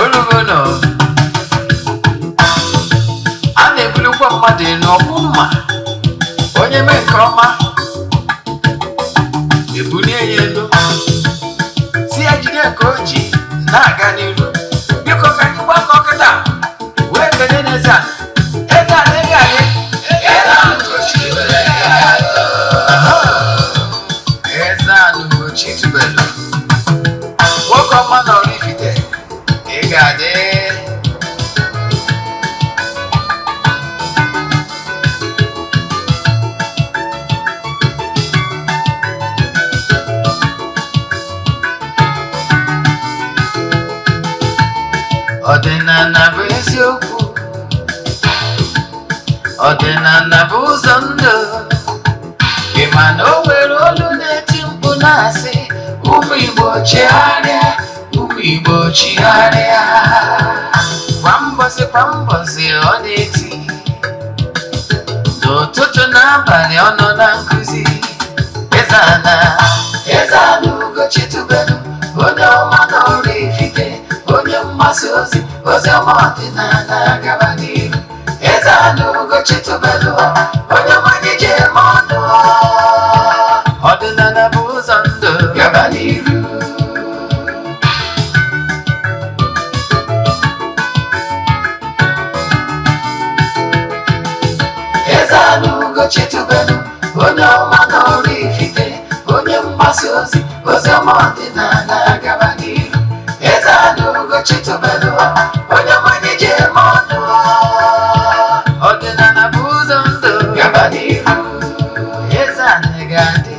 Olugono a na-ebulikwa mmadụ elu ọkwụ mma onye mee nke ọma ebulie ya elu, si ya jide nke o ji na-aga n'iru. Biko, ka anyị gbakọ kịta wee kelee n'eze a. Eze a na-ege anyị. Eze a Ugochi tubelu, nwoke ọma na Oraifite, ị ga-adị. Ọdịnala bụ eziokwu, ọdịnala bụ ụzọ ndụ. Ị ma na o nwere olu na-eti mkpu na-asị, "Ụmụ Igbo, chigharịa, ụmụ Igbo, chigharịa." Kwa mbọsị kwa mbọsị ọ na-eti, n'ụtụtụ n'abalị ọ nọ na nkụzi. Eze ana, Eze ana Ugochi tubelu, onye ọma na Oraifite, onye mgbasa ozi ozi ọma ọdịnala, gaba n'iru. Eze ana Ugochi tubelu, onye ọma anyị ji eme ọnụ. Ọdịnala bụ ụzọ ndụ, gaba n'iru. Eze ana Ugochi tubelu, onye ọma na Oraifite, onye mgbasa ozi ozi ọma ọdịnala, gaba n'iru. Eze ana Ugochi tubelu, onye ọma anyị ji eme ọnụ. Ọdịnala bụ ụzọ ndụ, gaba n'iru. Eze ana ga-adị,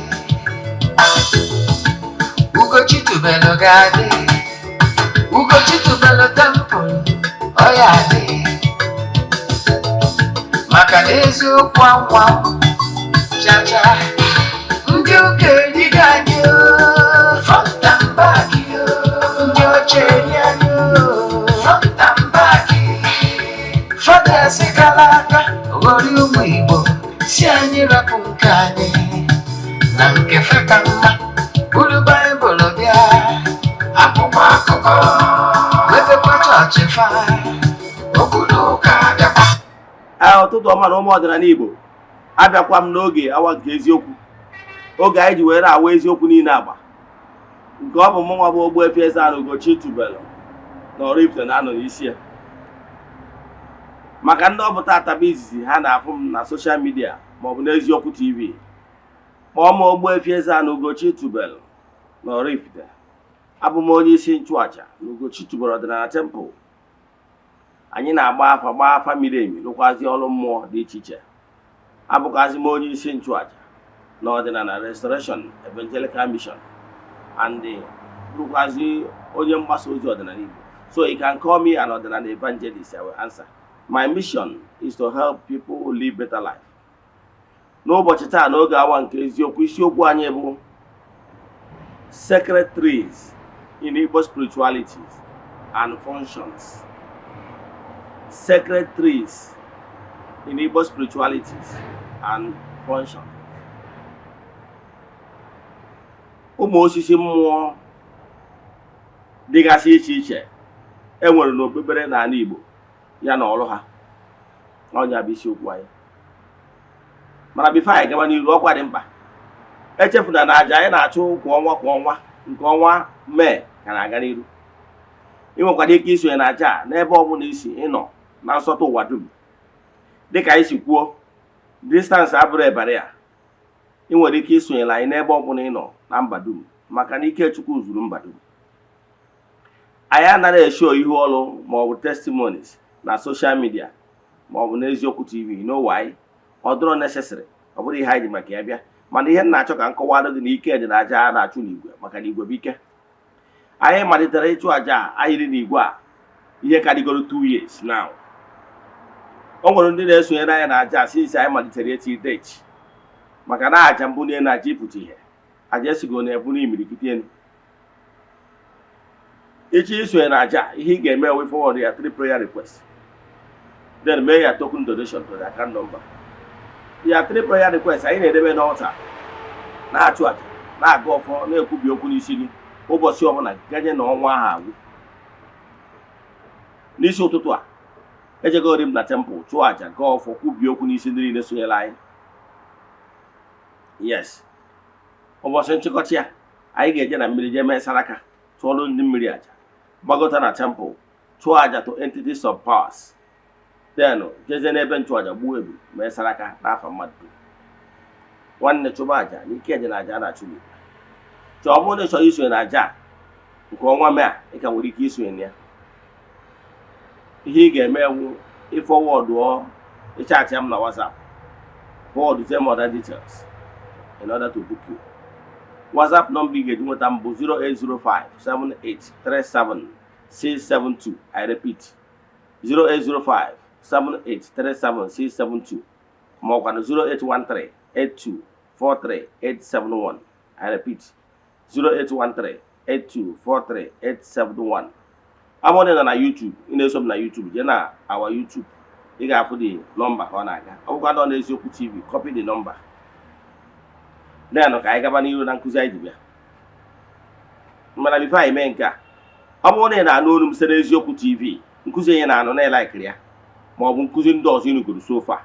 Ugochi tubelu ga-adị, Ugochi tubelu temple ọ ya adị, maka na eziokwu anwa chacha. Ndị ụka erigo anyị o, front and back o. Ndị ọcha eri anyị o, front and back. Fada asịkala aka ghọrọ ụmụ Igbo, si anyị rapụ nke anyị na nke fe ka mma. Buru Baịbụl bịa, akwụkwọ akụkọ, mepekwa chọọchị fa, okwu na ụka bịakwa. Ee, ụtụtụ ọma na ụmụ ọdịnala Igbo. Abịakwa m n'oge awa nke eziokwu, oge anyị ji were awa eziokwu niile agba nke ọ bụ mụ nwa bụ Ogbuefi Eze-Ana Ugochi tubelu na Oraifite na-anọ n'isi ya. Maka ndị ọ bụ tata bụ izizi ha na-afụ m na social media maọbụ n'Eziokwu TV, kpọọ m Ogbuefi Eze-Ana Ugochi tubelu na Oraifite. Abụ m onye isi nchụaja na Ugochi tubelu ọdịnala temple. Anyị na-agba afa, gbaa afa miri emi, rụkwazi ọrụ mmụọ dị iche iche. Abụkwazị m onye isi nchụaja na ọdịnala Restoration Evangelical Mission and bụrụkwazi onye mgbasa ozi ọdịnala Igbo. So you can call me an ọdịnala evangelist, I will answer. My mission is to help people live better life. N'ụbọchị taa, n'oge awa nke eziokwu, isiokwu anyị bụ sacred trees in Igbo spiritualities and functions. Sacred trees in Igbo spiritualities and functions. Ụmụ osisi mmụọ dịgasị iche iche e nwere n'okpukpere n'ala Igbo, ya na ọrụ ha, ọnya bụ isiokwu anyị. Mana before anyị gaba n'iru, ọkwa dị mkpa: echefuna na aja anyị na-achụ kwa ọnwa kwa ọnwa, nke ọnwa Mee ka na-aga n'iru. Ị nwekwara ike isonye na aja a n'ebe ọbụla isi ịnọ na nsọtụ ụwa dum. Dịka anyị si kwuo, distance abụrụ barrier. Ị nwere ike isonyere anyị n'ebe ọbụla ị nọ na mba dum, maka na ike Chukwu zuru mba dum. Anyị anaghị eshow ihu ọrụ maọbụ testimonies na social media maọbụ n'Eziokwu TV. No why? Ọ dịrọ necessary, ọ bụrụ ihe anyị ji maka ya bịa. Mana ihe m na-achọ ka m kọwara gị na ike dị na aja a na-achụ n'igwe, maka na igwe bụ ike. Anyị malitere ịchụ aja a anyị n'igwe a ihe karịgoro 2 years now. O nwere ndị na-esonyere anyị na aja since anyị malitere eti date, maka na aja mbụ na aja ịpụta ihe, aja esigo na ebu n'imirikiti elu. Ịchọ isonye na aja, ihe ị ga-eme wee forward ya three prayer request, then mee ya token donation to the account number. Ya three prayer request anyị na-edebe n'altar, na-achụ aja, na-aga ọfọ, na-ekwubi okwu n'isi gị. Ụbọchị ọbụla ganye na ọnwa ahụ agwụ. N'isi ụtụtụ a, ejegori m na temple chụọ àjà, gaa ọfọ, kwubie okwu n'isi ndị niile sonyere anyị. Yes, ụbọchị nchịkọta ya, anyị ga-eje na mmiri jee mee saraka, chụọrọ ndị mmiri àjà, gbagota na temple chụọ àjà to entities of powers, then jezie n'ebe nchụàjà gbuo ebu, mee saraka n'afọ mmadụ dum. Nwanne, chụba àjà n'ike eje na àjà a na-achụ n'igwe. Chọọ, ọ bụrụ na ị chọrọ isonye na àjà a nke ọnwa Mee a, ị ka nwere ike isonye na ya. Ihe ị ga-eme ewu ịforwardụọ, ịchatị m na WhatsApp, forward them other details in order to book you. WhatsApp number ị ga-eji nweta m bụ 0805 7837 672. I repeat, 0805 7837 672, ma ọkwanụ 0813 8243 871. I repeat, 0813 8243 871. Abụrụ na na YouTube, ị na-eso m na YouTube, jee na our YouTube, ị ga-afụ the number ka ọ na-aga. Ọ bụkwa nọ n'Eziokwu TV, copy the number. Then ka anyị gaba n'ihu na nkụzi anyị ji bịa. Mana before anyị mee nke a, ọ bụrụ na ị na-anụ olu m site n'Eziokwu TV, nkụzi anyị na-anụ na ịlikeiri ya, ma ọ bụ nkụzi ndị ọzọ ị nụgoro so far,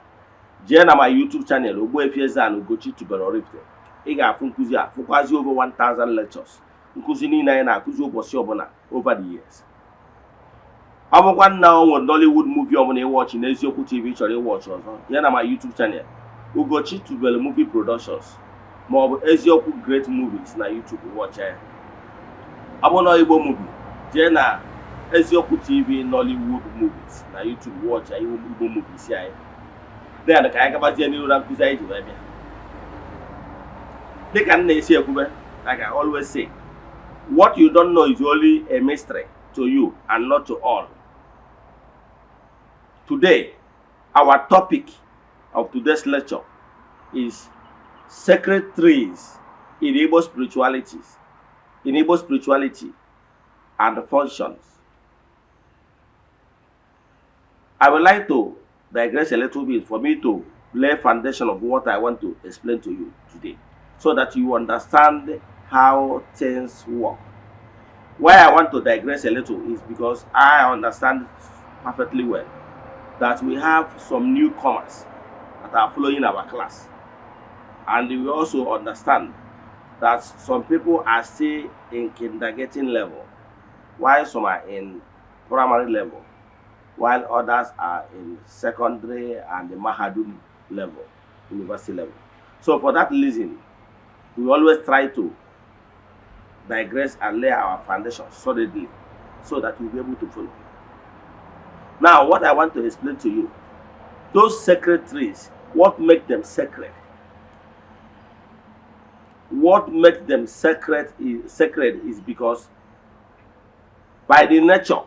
jee na my YouTube channel, Ogbuefi Eze-Ana Ugochi tubelu Oraifite, ị ga-afụ nkụzi a, fụkwazi over 1000 lectures, nkụzi niile anyị na-akụzi ụbọchị ọbụla over the years. Ọ bụkwa nna o nwere Nollywood movie ọbụla ịwatchị n'Eziokwu TV chọrọ ịwatchị ọzọ, jee na my YouTube channel, Ugochi Tubelu Movie Productions, ma ọ bụ Eziokwu Great Movies na YouTube, watch ya. Ọ bụ na Igbo movie, jee na Eziokwu TV Nollywood Movies na YouTube, watch ya, Igbo movies anyị. Then ka anyị gabazie n'ihu na nkụzi anyị ji wee bịa. Dịka m na-esi ekwube, like I always say, what you don't know is only a mystery to you and not to all. Today, our topic of today's lecture is sacred trees in Igbo spiritualities, in Igbo spirituality and functions. I would like to digress a little bit for me to lay foundation of what I want to explain to you today, so that you understand how things work. Why I want to digress a little is because I understand perfectly well that we have some newcomers that are following our class. And we also understand that some people are still in kindergarten level, while some are in primary level, while others are in secondary and the Mahadum level, university level. So for that reason, we always try to digress and lay our foundation solidly so that we'll be able to follow. Now, what I want to explain to you, those sacred trees, what make them sacred? What makes them sacred is because by the nature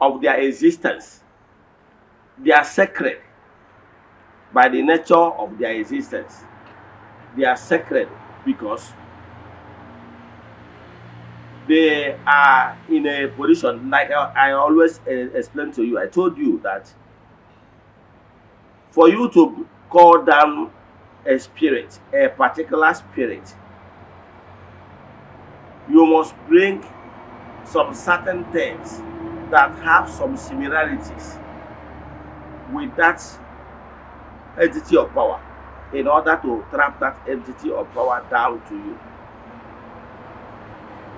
of their existence, they are sacred. By the nature of their existence, they are sacred because they are in a position, like I always explain to you. I told you that for you to call down a spirit, a particular spirit, you must bring some certain things that have some similarities with that entity of power in order to trap that entity of power down to you.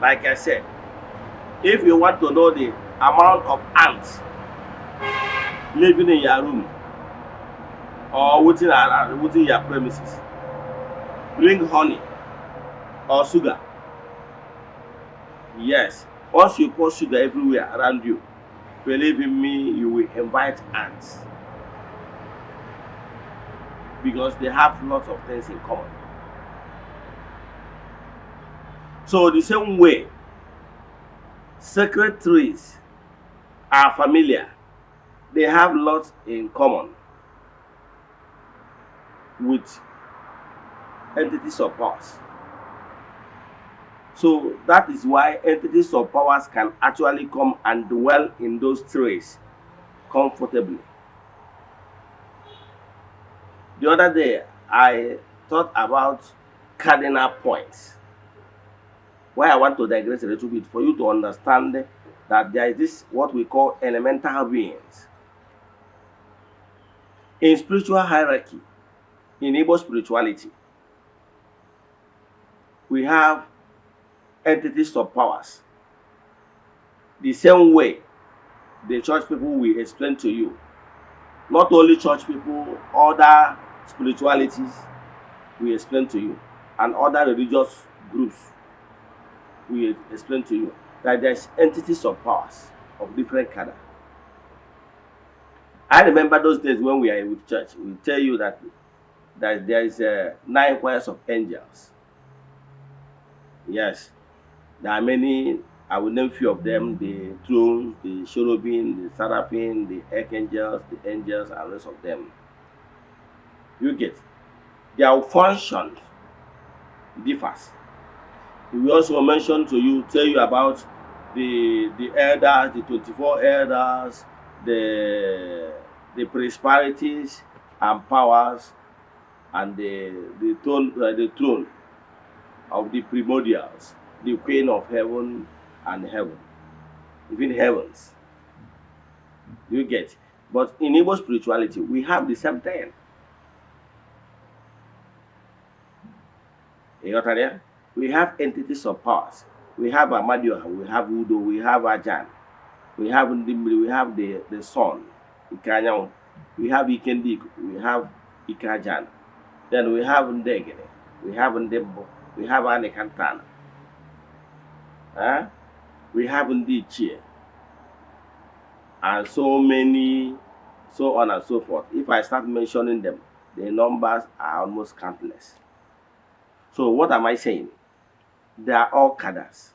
Like I said, if you want to know the amount of ants living in your room or within your premises, bring honey or sugar. Yes, once you pour sugar everywhere around you, believe in me, you will invite ants because they have lots of things in common. So the same way, sacred trees are familiar. They have lots in common with entities of powers. So that is why entities of powers can actually come and dwell in those trees comfortably. The other day, I thought about cardinal points. Why I want to digress a little bit for you to understand that there is this what we call elemental beings. In spiritual hierarchy, in Igbo spirituality, we have entities of powers. The same way the church people will explain to you. Not only church people, other spiritualities will explain to you, and other religious groups will explain to you that there's entities of powers of different kind. I remember those days when we are with church, we tell you that there is 9 choirs of angels. Yes, there are many. I will name few of them: the thrones, the cherubim, the seraphim, the archangels, the angels, and rest of them. You get their functions differs. We also mention to you, tell you about the elders, the 24 elders, the principalities and powers, and the throne of the primordials, the queen of heaven and heaven, even heavens. You get. But in Igbo spirituality, we have the same thing. You got that? We have entities of powers. We have Amadioha, we have Udo, we have Ajan, we have Ndimiri, we have the sun, Ike, we have Ike, we have Ike Ajan. Then we have Ndegere, we have Ndembo, we have Anikantana. We have Ndichie, and so many, so on and so forth. If I start mentioning them, the numbers are almost countless. So what am I saying? They are all cadres.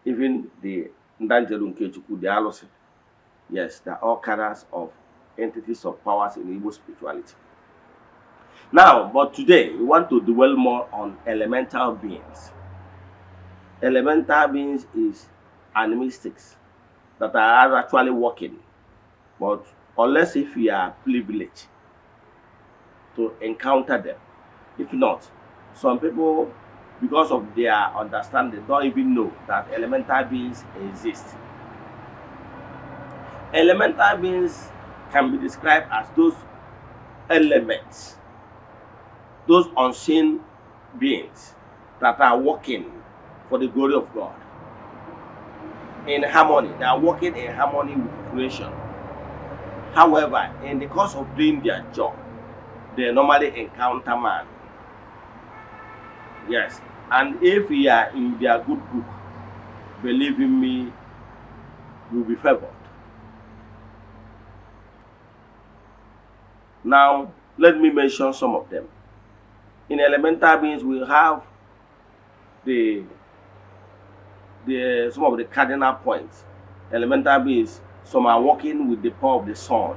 Even the Ndanjelu Nkechukwu, the Alusi. Yes, they are all cadres of entities of powers in Igbo spirituality. Now, but today, we want to dwell more on elemental beings. Elemental beings is animistics that are actually working, but unless if you are privileged to encounter them. If not, some people, because of their understanding, don't even know that elemental beings exist. Elemental beings can be described as those elements, those unseen beings that are working for the glory of God in harmony. They are working in harmony with creation. However, in the course of doing their job, they normally encounter man. Yes. And if you are in their good book, believe in me, you will be favored. Now, let me mention some of them. In elemental beings, we have the some of the cardinal points. Elemental beings, some are working with the power of the sun.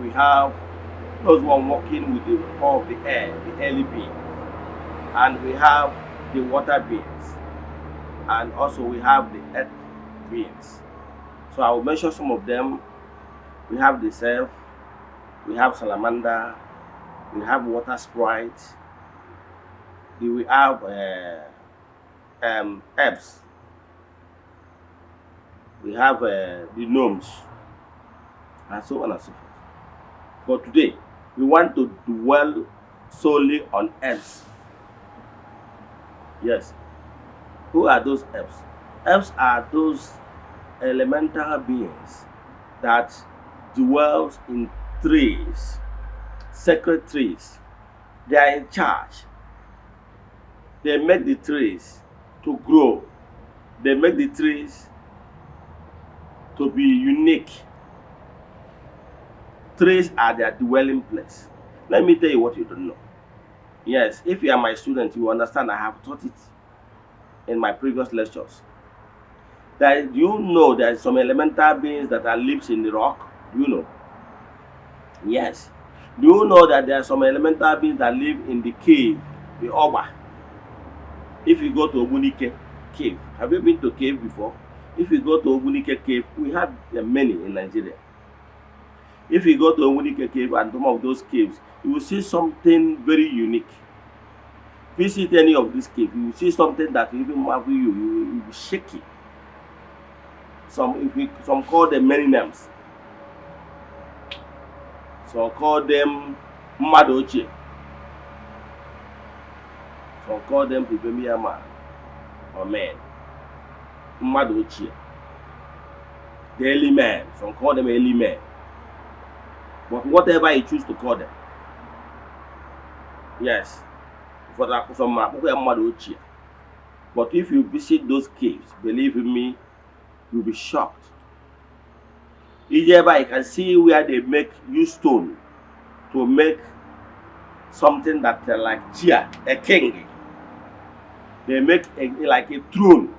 We have those who are working with the power of the air, the early being. And we have the water beings. And also we have the earth beings. So I will mention some of them. We have the self, we have salamander, we have water sprite, we have herbs, we have the gnomes, and so on and so forth. But today, we want to dwell solely on herbs. Yes. Who are those herbs? Herbs are those elemental beings that dwell in trees, sacred trees. They are in charge. They make the trees to grow. They make the trees to be unique. Trees are their dwelling place. Let me tell you what you don't know. Yes, if you are my student, you understand I have taught it in my previous lectures. That you know there are some elemental beings that are lives in the rock. Do you know? Yes. Do you know that there are some elemental beings that live in the cave, the Oba? If you go to Ogbunike cave, have you been to cave before? If you go to Ogbunike cave, we have many in Nigeria. If you go to Ogbunike cave and some of those caves, you will see something very unique. Visit any of these caves, you will see something that will even marvel you. You will be shaky. Some call them many names. Some call them mmadụ ochie. Some call them Pipemia man or men. Mmadụ ochie. The early men. Some call them early men. But whatever you choose to call them. Yes. For some akpụkpọ ya mmadụ ochie. But if you visit those caves, believe in me, you'll be shocked. Ije ebe a, you can see where they make use stone to make something that like chair, a king. They make like a throne,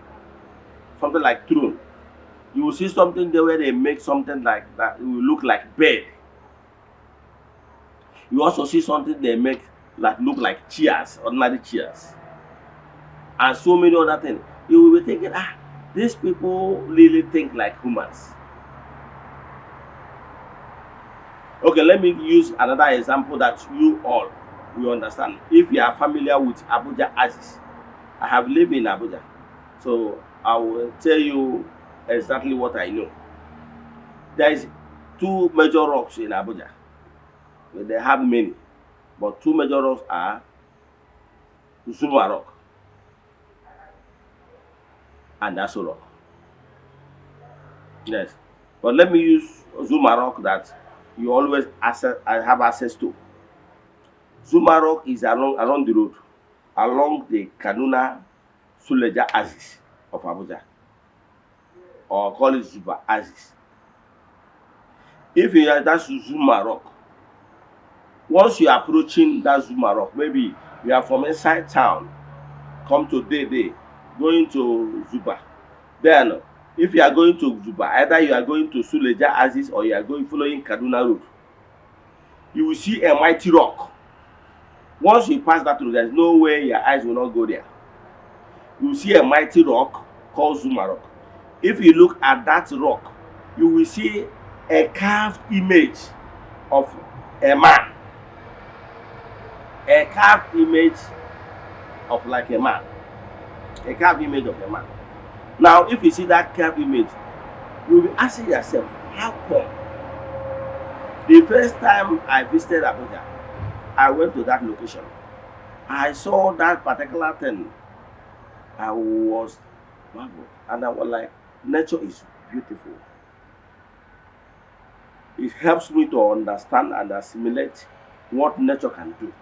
something like throne. You will see something there where they make something like that. It will look like bed. You also see something they make like look like chairs, ordinary chairs, and so many other things. You will be thinking, "Ah, these people really think like humans." Okay, let me use another example that you all will understand. If you are familiar with Abuja Axis, I have lived in Abuja, so I will tell you exactly what I know. There is two major rocks in Abuja. They have many, but two major rocks are Zuma Rock and Aso Rock. Yes, but let me use Zuma Rock that you always have access to. Zuma Rock is along the road, along the Kaduna Suleja axis of Abuja, or call it Zuba axis. If you are that Zuma Rock, once you are approaching that Zuma Rock, maybe you are from inside town, come to Day Day, going to Zuba. Then, if you are going to Zuba, either you are going to Suleja axis or you are going following Kaduna Road, you will see a mighty rock. Once you pass that road, there's no way your eyes will not go there. You will see a mighty rock called Zuma Rock. If you look at that rock, you will see a carved image of a man. A carved image of like a man. A carved image of a man. Now, if you see that carved image, you will be asking yourself, how come? The first time I visited Abuja, I went to that location. I saw that particular thing. I was marveled. And I was like, nature is beautiful. It helps me to understand and assimilate what nature can do.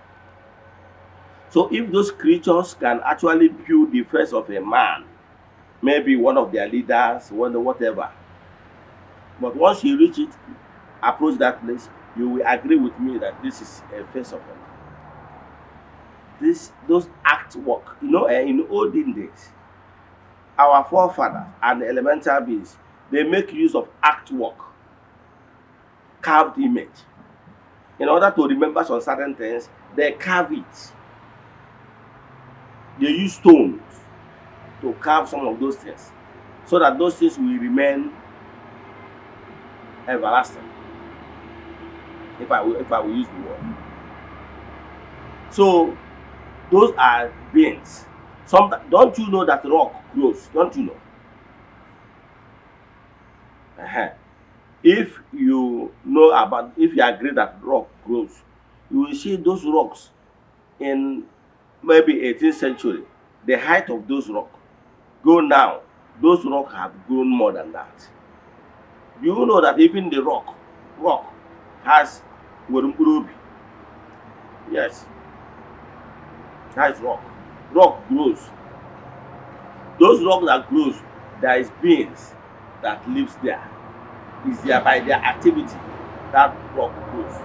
So if those creatures can actually build the face of a man, maybe one of their leaders, one whatever. But once you reach it, approach that place, you will agree with me that this is a face of a man. This those act work, in olden days, our forefathers and elemental beings, they make use of act work, carved image. In order to remember some certain things, they carve it. They use stones to carve some of those things so that those things will remain everlasting. If I will use the word. So those are beings. Some don't you know that rock grows? Don't you know? Uh-huh. If you know about, if you agree that rock grows, you will see those rocks in maybe 18th century, the height of those rock. Go now, those rock have grown more than that. Do you know that even the rock has nwere mkpụrụ obi? Yes, that is rock. Rock grows. Those rock that grows, there is beings that lives there. Is there by their activity that rock grows.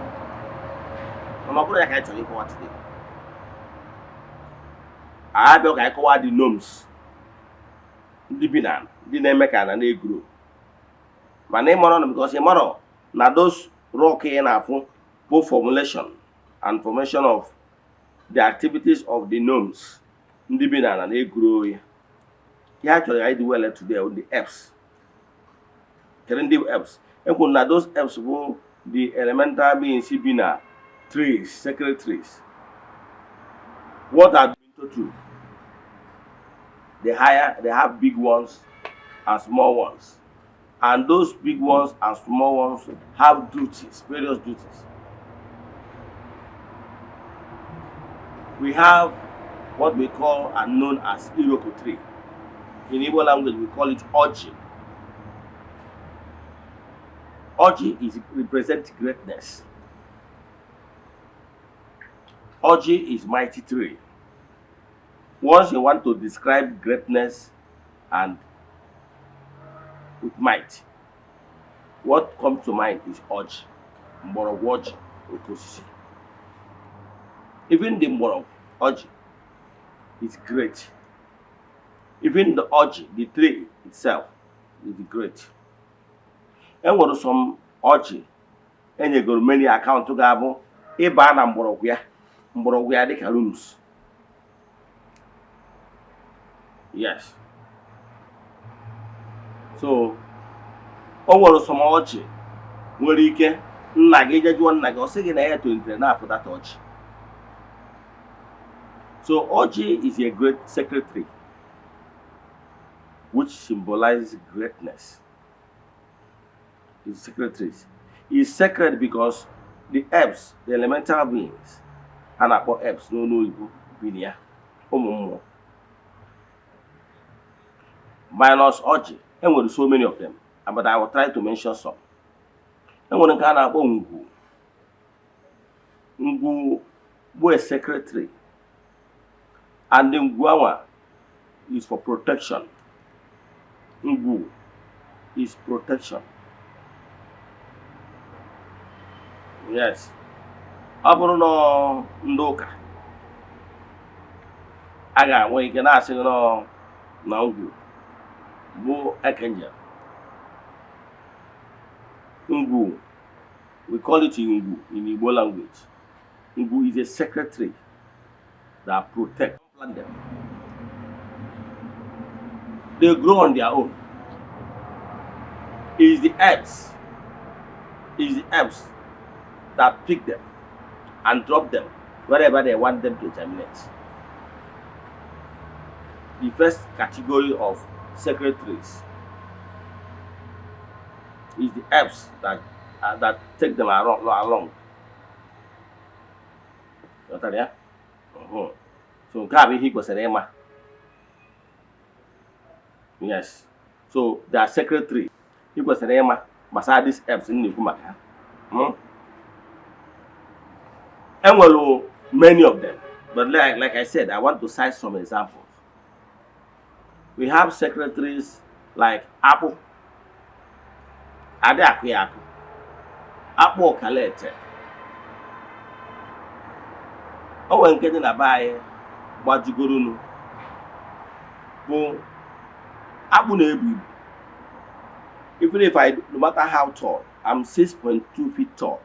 Mana ọ bụrụ ya ka anyị chọrọ ịkọwa today. Anyị abịa ka anyị kọwaa the gnomes, ndị bi na ndị na-eme ka ana na-egrow. Mana ị mara na because ị marọ na those rock ị na-afụ bụ formulation and formation of the activities of the gnomes, ndị bi na ana na-egrow ya. Ihe a chọrọ ya ịdị well today bụ the elves. Kedu ndị bụ elves? Ekwuru na those elves bụ the elemental beings bi na trees, sacred trees. What are Two. They have big ones and small ones. And those big ones and small ones have duties, various duties. We have what we call and known as Iroko tree. In Igbo language, we call it Oji. Oji is represent greatness. Oji is mighty tree. Once you want to describe greatness and with might, what comes to mind is Oji. Mgbọrọgwụ ọjị, oke osisi. Even the mgbọrọgwụ ọjị is great. Even the ọjị, the tree itself, is great. E nwere some ọjị enyegoro many account ga-abụ ịba na mgbọrọgwụ ya, mgbọrọgwụ ya dịka rooms. Yes. So o nwere some ọjị nwere ike nna gị je jụọ nna gị, ọ sị gị na ya tolitere n'afọ that ọjị. So ọjị is a great sacred tree which symbolizes greatness. It's sacred trees. It's sacred because the herbs, the elemental beings, a na-akpọ herbs n'olu oyibo, bi na ya, ụmụ mmụọ. Minus ọjị, enwere so many of them, but I will try to mention some. Enwere nke a na-akpọ ngwu. Ngwu bụ a sacred tree, and the ngwu anwa is for protection. Ngwu is protection. Yes. Ọ bụrụ na ndị ụka a ga-enwe ike na-asị gị nọọ na ngwu bụ archangel. Ngwu, we call it ngwu in Igbo language. Ngwu is a sacred tree that protects them. They grow on their own. It is the herbs, it is the herbs that pick them and drop them wherever they want them to germinate. The first category of sacred trees is the herbs that take them along. Ghọtara ya? Mhm. So nke a bụ ihe ị kwesịrị ịma. Yes. So they are sacred tree. Ị kwesịrị ịma gbasara these herbs m na-ekwu maka ha. Enwere many of them, but like I said, I want to cite some examples. We have sacred trees like akpụ. Adị akụ ya akụ. Akpụ ọkalete. O nwere nke dị na be anyị gbajugoronu bụ akpụ na-ebu ibu. Even if I, no matter how tall, I'm 6.2 feet tall.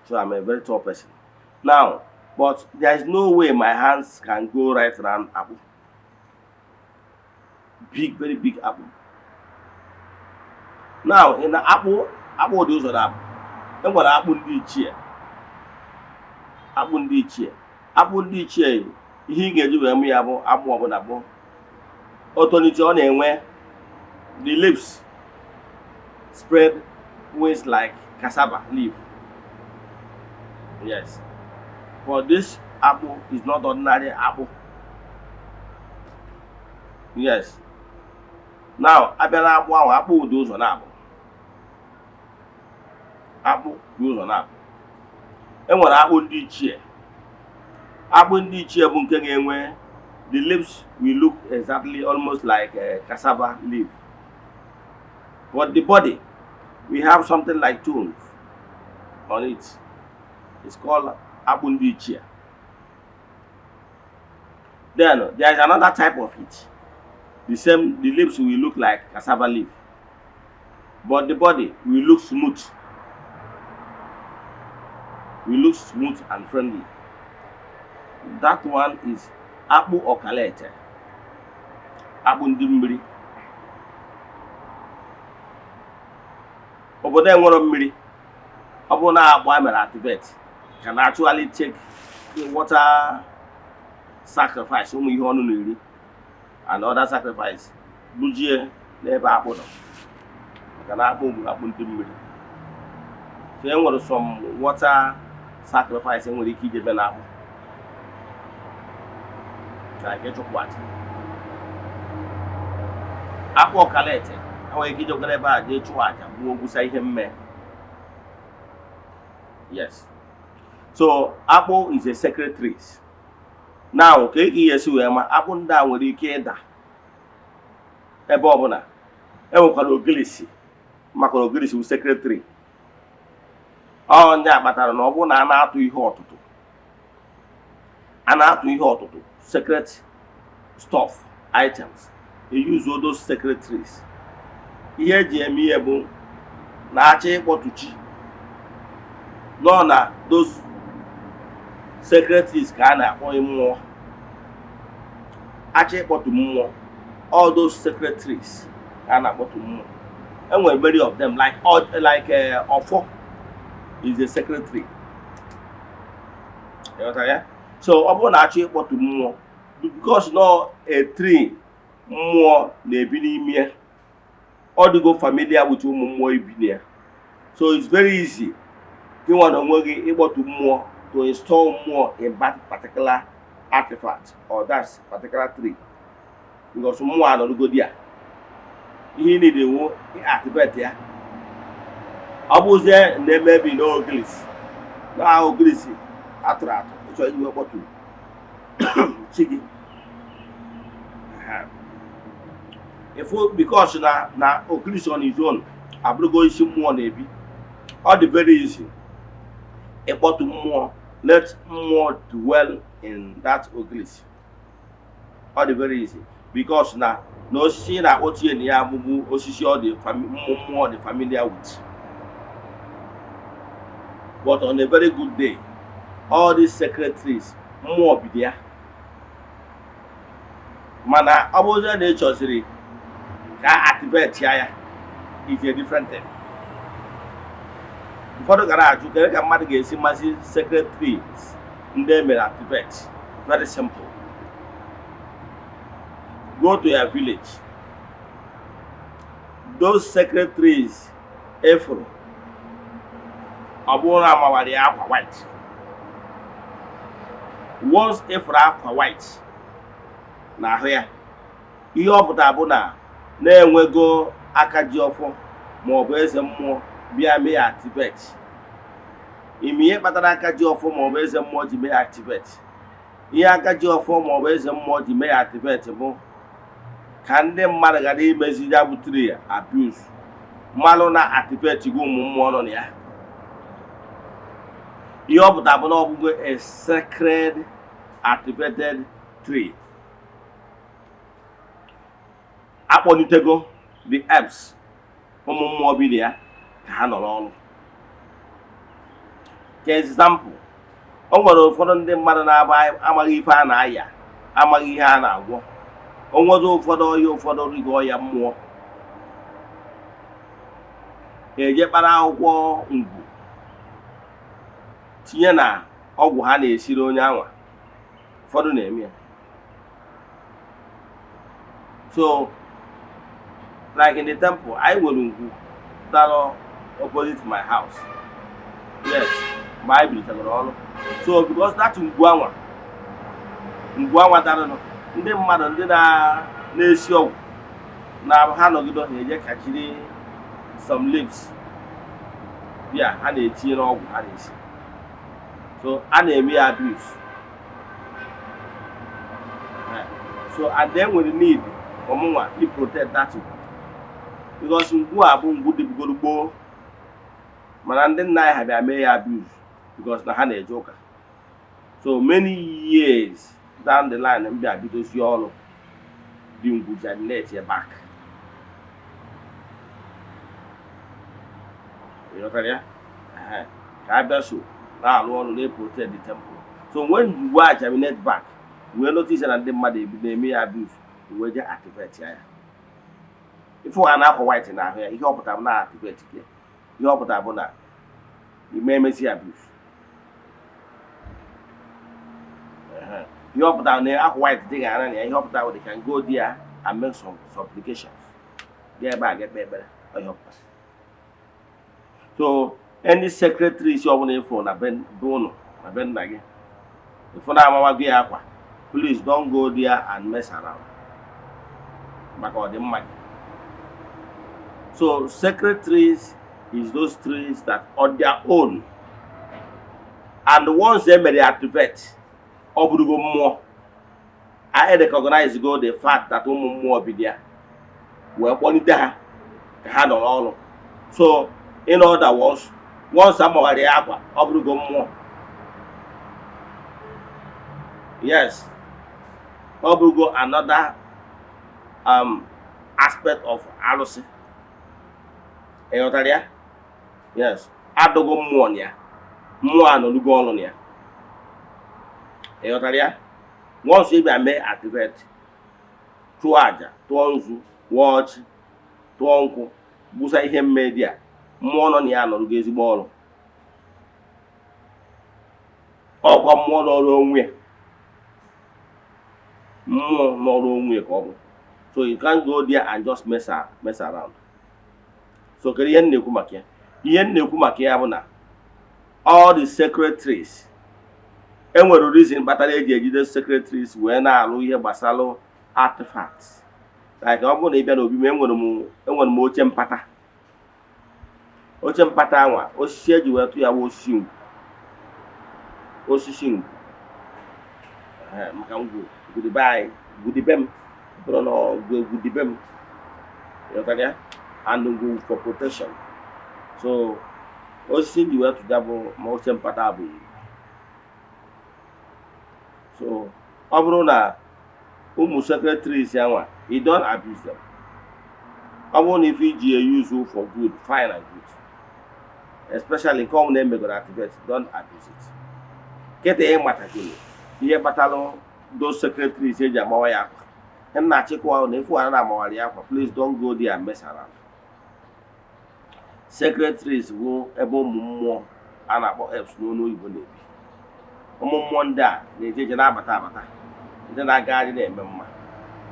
So I'm a very tall person. Now, but there is no way my hands can go right round akpụ. Big, very big akpụ. Now, in the akpụ, akpụ dị ụzọ na akpụ. E nwere akpụ ndị ichie. Akpụ ndị ichie. Akpụ ndị ichie, ihe ị ga-eji wee mụ ya bụ akpụ ọbụla bụ otonite, ọ na-enwe the leaves spread wings like cassava leaf. Yes. But this akpụ is not ordinary akpụ. Yes. Now, abịa na akpụ ahụ, akpụ dị ụzọ na-abụ. Akpụ dị ụzọ na-abụ. E nwere akpụ ndị ichie. Akpụ ndị ichie bụ nke ga-enwe the leaves will look exactly almost like a cassava leaf. But the body, we have something like tones on it. It's called akpụ ndị ichie. Then there is another type of it. The same, the leaves will look like cassava leaf, but the body will look smooth. Will look smooth and friendly. That one is akpụ ọkalete, akpụ ndị mmiri. Obodo enwero mmiri, ọ bụrụ na akpụ a mere activate can actually take the water Sacrifice ụmụ ihe ọnụ na-eri and other sacrifice gbujie n'ebe akpụ nọ, maka na akpụ bụ akpụ ndị mmiri. So e nwere some water sacrifice enwere ike ijebe na akpụ, like ịchụpụ aja akpụ ọkalete. Enwere ike ijekwara ebe a jee chụọ aja, gbuo, gwusa ihe mme. Yes, so akpụ is a sacred trees. Now, ka ị esi wee ma akpụ ndị a nwere ike ịda ebe ọbụla. Enwekwara ogilisi, maka na ogilisi bụ sacred tree. Ọ ndị a kpatara na ọ bụrụ na a na-atụ ihe ọtụtụ, a na-atụ ihe ọtụtụ, sacred stuff, items, use those sacred trees. Ihe eji eme ihe bụ na-achọ ịkpọtụ chi nọ na those sacred trees ka a na-akpọ mmụọ. Achọ ịkpọtụ mmụọ, all those sacred trees ka a na-akpọtụ mmụọ. Enwere many of them, like ọfọ is a sacred tree. Ịghọtara ya? So ọ bụrụ na achọ ịkpọtụ mmụọ, because nọ a tree mmụọ na-ebi n'ime ya, ọ dịgo familiar with ụmụ mmụọ ibi na ya. So it's very easy gị nwa na onwe gị ịkpọtụ mmụọ, to install mmụọ in that particular artifact or that particular tree, because mmụọ anọrụgodi ya. Ihe ị niile wụ activate ya. Ọ bụzie na-emebi n'ogilisi na ogilisi atụrụ atụ, ịchọ iji wee kpọtụ chi gị. Ifu, because na ogilisi on his own abụrụgo isi mmụọ na-ebi, ọ dị very easy ịkpọtụ mmụọ, let mmụọ dwell in that ogilisi. Ọ dị very easy because na osisi ị na-akpọtu ya na ya abụbụ osisi ọ dị mmụọ dị familiar with. But on a very good day, all these sacred trees, mmụọ bido ya. Mana ọ bụrụzie na ị chọziri ka a activate ya, is a different thing. Ụfọdụ gara ajụ, kedu ka mmadụ ga-esi mazi sacred trees ndị e mere activate? Very simple. Go to your village. Those sacred trees efuru, ọ bụrụ na amawara ya akwa white, once efuru akwa white n'ahụ ya, ihe ọ pụtara bụ na na-enwego aka ji ọfọ ma ọ bụ eze mmụọ bịa mee ya activate. Ime ihe kpatara aka ji ọfọ ma ọ bụ eze mmụọ ji mee ya activate, ihe aka ji ọfọ ma ọ bụ eze mmụọ ji mee ya activate bụ ka ndị mmadụ ghara imezi ya bụ tree abuse, mmalụ na activate gị ụmụ mmụọ nọ na ya. Ihe ọ pụtara bụ na ọ bụgo a sacred activated tree. Akpọlitego the herbs, ụmụ mmụọ bi na ya, ka ha nọrọ ọrụ. Ka example, o nwere ụfọdụ ndị mmadụ na-aba amaghị ife a na-aya, amaghị ihe a na-agwọ. O nwere ụfọdụ ọya, ụfọdụ rigo ọya mmụọ, eje kpara akwụkwọ ngwu tinye na ọgwụ ha na-esiri onye anwa. Ụfọdụ na-eme ya. So like in the temple, anyị nwere ngwu dara opposite my house. Yes, mgbe anyị bilitegoro ọrụ. So because that ngwu anwa, ngwu anwa daranụ, ndị mmadụ ndị na-esi ọgwụ na ha nọgide, ha eje ka jiri some leaves bịa, ha na-etinye n'ọgwụ ha na-esi. So a na-eme ya abuse. So and then nwere need for mụnwa i protect that ngwu, because ngwu a bụ ngwu dịbugoro gboo, mana ndị nna anyị ha bịa mee ya abuse because na ha na-eje ụka. So many years down the line, m bịa bidozie ọrụ dị, ngwu germinate ya back. Ịghọtara ya? Ehe. Ka a bịa so na-arụ ọrụ na-protect the temple. So when ngwu a germinate back, wee notice na ndị mmadụ ebido eme ya abuse, wee je activate ya. Ife ha na-akwa white n'ahụ ya, ihe ọ pụtara bụ na activate ya. Ihe ọ pụtara bụ na ime emezi abuse. Ehe. Ihe ọ pụtara na akwa white dị ga-ara na ya. Ihe ọ pụtara, they can go there and make some supplications. Gaa ebe a ga ekpe ekpere. Ọ ihe ọ pụtara. So any sacred trees ọbụla ịfụ na be ụnụ, na be nna gị, ịfụ na amawago ya akwa, please don't go there and mess around, maka ọdịmma gị. So sacred trees is those trees that on their own, and once e mere activate, ọ bụrụgo mmụọ. I recognize go the fact that ụmụ mmụọ bi there wee kpọlite ha ka ha nọrọ ọrụ. So in other words, once amagharị ya akwa, ọ bụrụgo mmụọ. Yes, ọ bụrụgo another aspect of alụsị. Ị ghọtara ya? Yes, adụgo mmụọ na ya, mmụọ anọlugo ọrụ na ya. Ị ghọtara ya? Once ị bịa mee activate, chụọ aja, tụọ nzu, wụọ ọchị, tụọ nkwụ, gbusa ihe mmedi a, mmụọ nọ na ya anọrugo ezigbo ọrụ. Ọkwa mmụọ nọrọ onwe ya, mmụọ nọrọ onwe ya ka ọ bụ. So you can't go there and just mess around. So kedu ihe m na-ekwu maka ya? Ihe m na-ekwu maka ya bụ na all the sacred trees, enwere reason kpatara eji ejide sacred trees wee na-alụ ihe gbasara artifacts. Like ọ bụrụ na ị bịa n'obi m, enwere m oche mpata. Oche mpata anwa, osisi eji wee tụ ya bụ osisi ngwu, osisi ngwu. Ehe, maka ngwu gwudibe anyị, gwudibe m bụrụ na ọ gwudibe m. Ịghọtara ya? And ngwu for protection. So osisi ji wee tụja bụ ma oche mpata bụ ngwu. So ọ bụrụ na ụmụ sacred trees anwa, you don't abuse them. Ọ bụrụ na ife iji ya use for good, fine and good. Especially nke ọbụla emegoro activate, don't abuse it. Kịta ị matagoro ihe kpatalụ those sacred trees eji amawa ya akwa. Ihe m na-achịkwa na ifu a na-amawara ya akwa, please don't go there and mess around. Sacred trees bụ ebe ụmụ mmụọ a na-akpọ elves n'olu oyibo na-ebi. Ụmụ mmụọ ndị a na-eje eje, na-abata abata, ndị na-agagharị na-eme mma.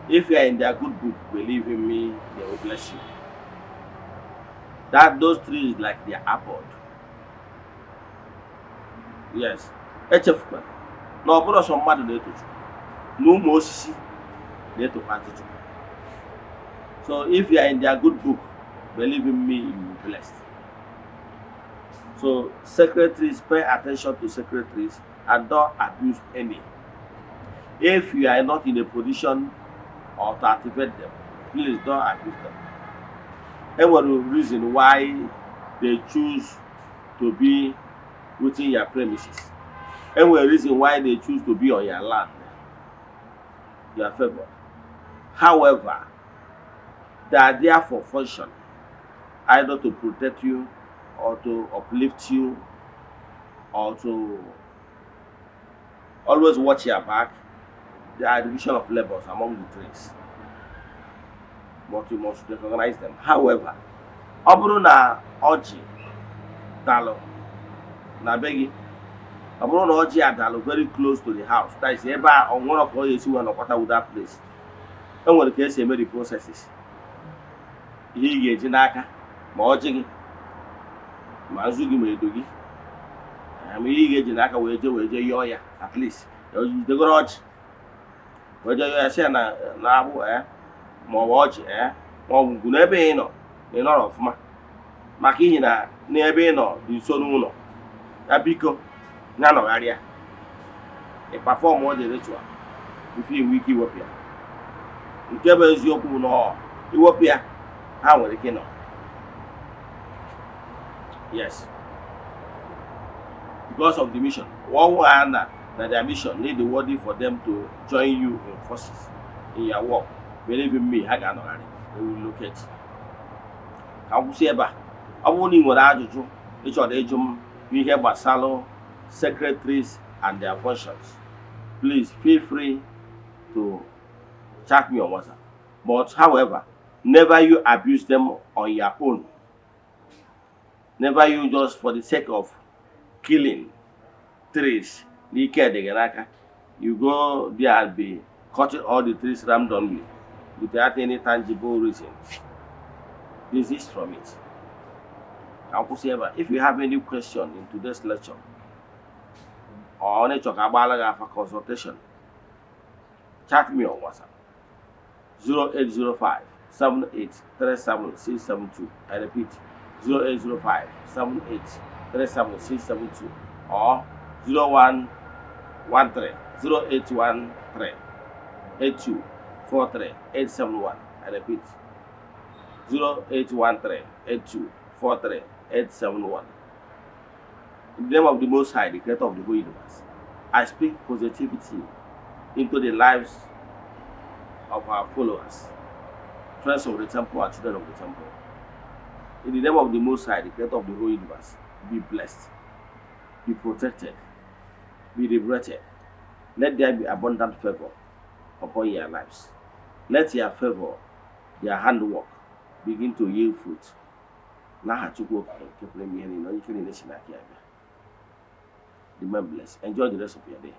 If you are in their good book, believe in me, they will bless you. That those trees, like their abode. Yes, echefukwana na ọ bụrụ sọ mmadụ na-eto Chukwu, na ụmụ osisi na-etokwa Chukwu. So if you are in their good book, believe in me, you will be blessed. So sacred trees, pay attention to sacred trees and don't abuse any. If you are not in a position or to activate them, please don't abuse them. Enwere reason why they choose to be within your premises. Enwere reason why they choose to be on your land. You are favored. However, they are there for function, either to protect you or to uplift you or to always watch your back. There are division of labors among the trees, but you must recognize them. However, ọ bụrụ na ọjị dalụ na be gị, ọ bụrụ na ọjị a dalụ very close to the house, that is ebe a ọ nwere ka ọ ga-esi wee nọkwata with that place, e nwere ka esi eme the processes. Ihe ị ga-eji n'aka, ma ọjị gị, ma nzu gị, ma edo gị, ma ihe ị ga-eji n'aka wee jee yọọ ya. At least jidegoro ọjị wee jee yọọ ya, sị ya na na-agbụ ee, ma ọ bụ ọjị ee, ma ọ bụ ngwu n'ebe ị nọ na ị nọrọ ọfụma, maka ihi na n'ebe ị nọ dị nso n'ụlọ ya, biko ya nọgharịa. Ị perform the ritual before inwe ike iwepụ ya. Nke bụ eziokwu bụ na ọ iwepụ ya, ha nwere ike ịnọ. Yes, because of the mission one ha na their mission need the worthy for them to join you in forces in your work. Believe in me, ha ga-anọgharị. They will locate. Ka m kwụsị ebe a. Ọ bụrụ na ị nwere ajụjụ ị chọrọ ịjụ m n'ihe gbasara sacred trees and their functions, please feel free to chat me on WhatsApp. But however, never you abuse them on your own. Never you just for the sake of killing trees n'ike dị gị n'aka. You go there and be cutting all the trees randomly without any tangible reasons. Desist from it. Ka m kwụsị ebe a. If you have any question in today's lecture or ọ chọrọ ka agbaala gị afa, consultation, chat me on WhatsApp 0805 7837672. I repeat, 0805 7837672 or 0113 0813 8243 871. I repeat, 0813 8243 871. In the name of the Most High, the Creator of the whole universe, I speak positivity into the lives of our followers, friends of the temple, and children of the temple. In the name of the Most High, the Creator of the whole universe, be blessed, be protected, be liberated. Let there be abundant favor upon your lives. Let your favor, your handwork, begin to yield fruit. N'aha Chukwu Okike nke pụrụ ime ihe niile, onye ike niile si n'aka ya bịa. Remain blessed. Enjoy the rest of your day.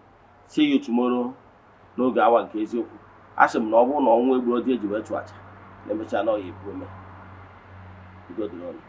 See you tomorrow n'oge awa nke eziokwu. A sị m na ọ bụrụ na ọnwụ egburu ọjị eji wee chụ aja na emechaa na ọ ya ebu ome. Udo dịrị unu.